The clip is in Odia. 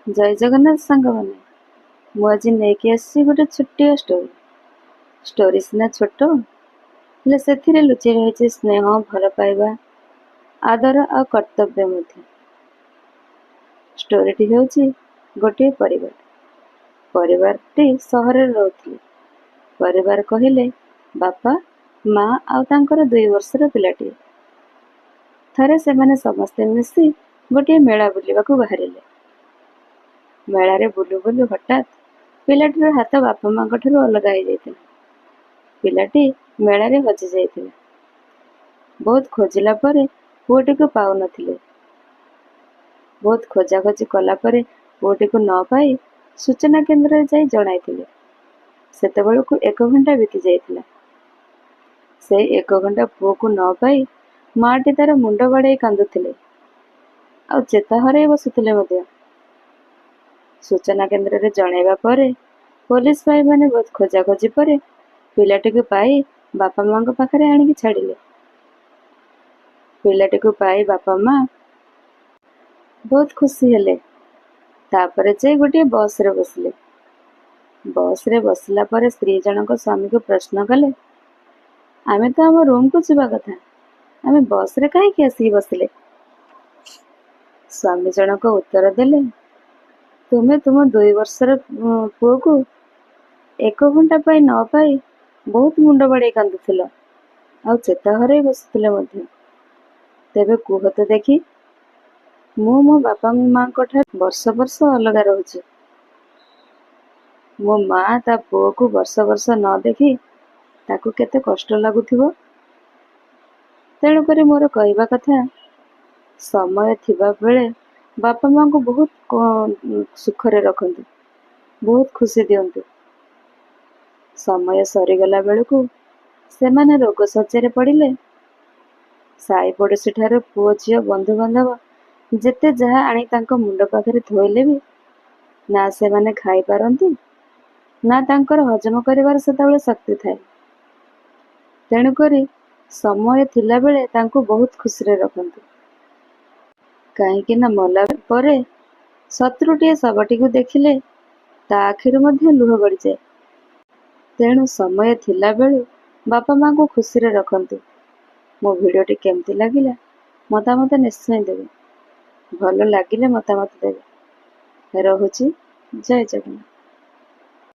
ଜୟ ଜଗନ୍ନାଥ ସାଙ୍ଗମାନେ, ମୁଁ ଆଜି ନେଇକି ଆସିଛି ଗୋଟେ ଛୋଟିଆ ଷ୍ଟୋରି। ଷ୍ଟୋରି ସିନା ଛୋଟ, ହେଲେ ସେଥିରେ ଲୁଚି ରହିଛି ସ୍ନେହ, ଭଲ ପାଇବା, ଆଦର ଆଉ କର୍ତ୍ତବ୍ୟ ମଧ୍ୟ। ଷ୍ଟୋରିଟି ହେଉଛି ଗୋଟିଏ ପରିବାର। ପରିବାରଟି ସହରରେ ରହୁଥିଲେ। ପରିବାର କହିଲେ ବାପା, ମା ଆଉ ତାଙ୍କର 2 ବର୍ଷର ପିଲାଟିଏ। ଥରେ ସେମାନେ ସମସ୍ତେ ମିଶି ଗୋଟିଏ ମେଳା ବୁଲିବାକୁ ବାହାରିଲେ। ମେଳାରେ ବୁଲୁ ବୁଲୁ ହଠାତ୍ ପିଲାଟିର ହାତ ବାପା ମାଙ୍କ ଠାରୁ ଅଲଗା ହେଇଯାଇଥିଲା। ପିଲାଟି ମେଳାରେ ହଜି ଯାଇଥିଲା। ବହୁତ ଖୋଜିଲା ପରେ ପୁଅଟିକୁ ପାଉନଥିଲେ। ବହୁତ ଖୋଜାଖୋଜି କଲା ପରେ ପୁଅଟିକୁ ନ ପାଇ ସୂଚନା କେନ୍ଦ୍ରରେ ଯାଇ ଜଣାଇଥିଲେ। ସେତେବେଳକୁ ଏକ ଘଣ୍ଟା ବିତି ଯାଇଥିଲା। ସେଇ ଏକ ଘଣ୍ଟା ପୁଅକୁ ନ ପାଇ ମାଟି ତାର ମୁଣ୍ଡ ବାଡ଼େଇ କାନ୍ଦୁଥିଲେ ଆଉ ଚେତା ହରାଇ ବସୁଥିଲେ ମଧ୍ୟ। ସୂଚନା କେନ୍ଦ୍ରରେ ଜଣାଇବା ପରେ ପୋଲିସ ଭାଇମାନେ ବହୁତ ଖୋଜାଖୋଜି ପରେ ପିଲାଟିକୁ ପାଇ ବାପା ମାଙ୍କ ପାଖରେ ଆଣିକି ଛାଡ଼ିଲେ। ପିଲାଟିକୁ ପାଇ ବାପା ମା ବହୁତ ଖୁସି ହେଲେ। ତାପରେ ଯାଇ ଗୋଟିଏ ବସରେ ବସିଲେ। ବସରେ ବସିଲା ପରେ ସ୍ତ୍ରୀ ଜଣଙ୍କ ସ୍ୱାମୀକୁ ପ୍ରଶ୍ନ କଲେ, "ଆମେ ତ ଆମ ରୁମକୁ ଯିବା କଥା, ଆମେ ବସରେ କାହିଁକି ଆସିକି ବସିଲେ?" ସ୍ୱାମୀ ଜଣକ ଉତ୍ତର ଦେଲେ, "ତୁମେ ତୁମ 2 ବର୍ଷର ପୁଅକୁ ଏକ ଘଣ୍ଟା ପାଇଁ ନ ପାଇ ବହୁତ ମୁଣ୍ଡ ବାଡ଼େଇ କାନ୍ଦୁଥିଲ ଆଉ ଚେତା ହରାଇ ବସୁଥିଲେ ମଧ୍ୟ। ତେବେ କୁହ ତ ଦେଖି, ମୁଁ ମୋ ବାପା ମାଙ୍କ ଠାରୁ ବର୍ଷ ବର୍ଷ ଅଲଗା ରହୁଛି। ମୋ ମା ତା ପୁଅକୁ ବର୍ଷ ବର୍ଷ ନ ଦେଖି ତାକୁ କେତେ କଷ୍ଟ ଲାଗୁଥିବ। ତେଣୁକରି ମୋର କହିବା କଥା, ସମୟ ଥିବା ବେଳେ ବାପା ମାଙ୍କୁ ବହୁତ ସୁଖରେ ରଖନ୍ତୁ, ବହୁତ ଖୁସି ଦିଅନ୍ତୁ। ସମୟ ସରିଗଲା ବେଳକୁ ସେମାନେ ରୋଗ ଶଯ୍ୟାରେ ପଡ଼ିଲେ ସାହି ପଡ଼ୋଶୀ ଠାରୁ ପୁଅ, ଝିଅ, ବନ୍ଧୁବାନ୍ଧବ ଯେତେ ଯାହା ଆଣି ତାଙ୍କ ମୁଣ୍ଡ ପାଖରେ ଥୋଇଲେ ବି ନା ସେମାନେ ଖାଇପାରନ୍ତି, ନା ତାଙ୍କର ହଜମ କରିବାର ସେତେବେଳେ ଶକ୍ତି ଥାଏ। ତେଣୁକରି ସମୟ ଥିଲାବେଳେ ତାଙ୍କୁ ବହୁତ ଖୁସିରେ ରଖନ୍ତୁ। କାହିଁକି ନା ମଲା ପରେ ଶତ୍ରୁଟିଏ ଶବଟିକୁ ଦେଖିଲେ ତା ଆଖିରୁ ମଧ୍ୟ ଲୁହ ଗଡ଼ିଯାଏ। ତେଣୁ ସମୟ ଥିଲାବେଳୁ ବାପା ମାଙ୍କୁ ଖୁସିରେ ରଖନ୍ତୁ।" ମୋ ଭିଡ଼ିଓଟି କେମିତି ଲାଗିଲା, ମତାମତ ନିଶ୍ଚୟ ଦେବେ। ଭଲ ଲାଗିଲେ ମତାମତ ଦେବେ। ରହୁଛି, ଜୟ ଜଗନ୍ନାଥ।